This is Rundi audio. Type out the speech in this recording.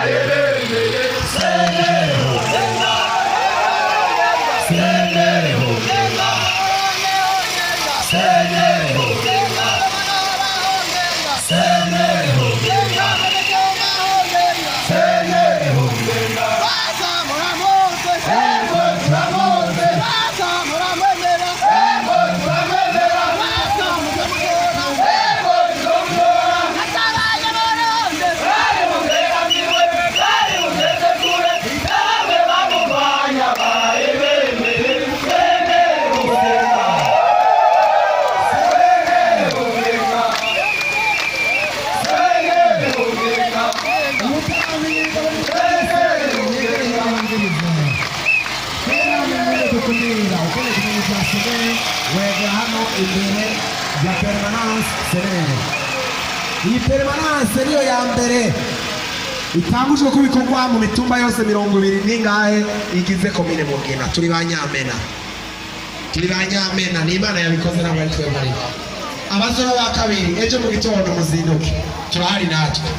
Baraye bemeye senere hongenga, senere hongenga, senere hongenga, senere hongenga, ego turamuzi, ego turamwemera, ego tuzomutora. Bari muteramiwe, bari mugeze kure, namwe bamurwanya baraye bemeye senere hongenga, senere hongenga, senere hongenga, senere hongenga. Dukumira ukeneye kumenya ibya CNL, wegera hano imbere ya permanence CNL. Iyi permanence niyo ya mbere itangujwe ko ibikorwa mu mitumba yose 20 n'ingahe igize komine Mugina. Turi ba nyamena, turi ba nyamena. Ni Imana yabikoze, ntabwo ari twebwe. Ariko abazoba ba kabiri ejo mu gitondo muzinduke, turahari natwe.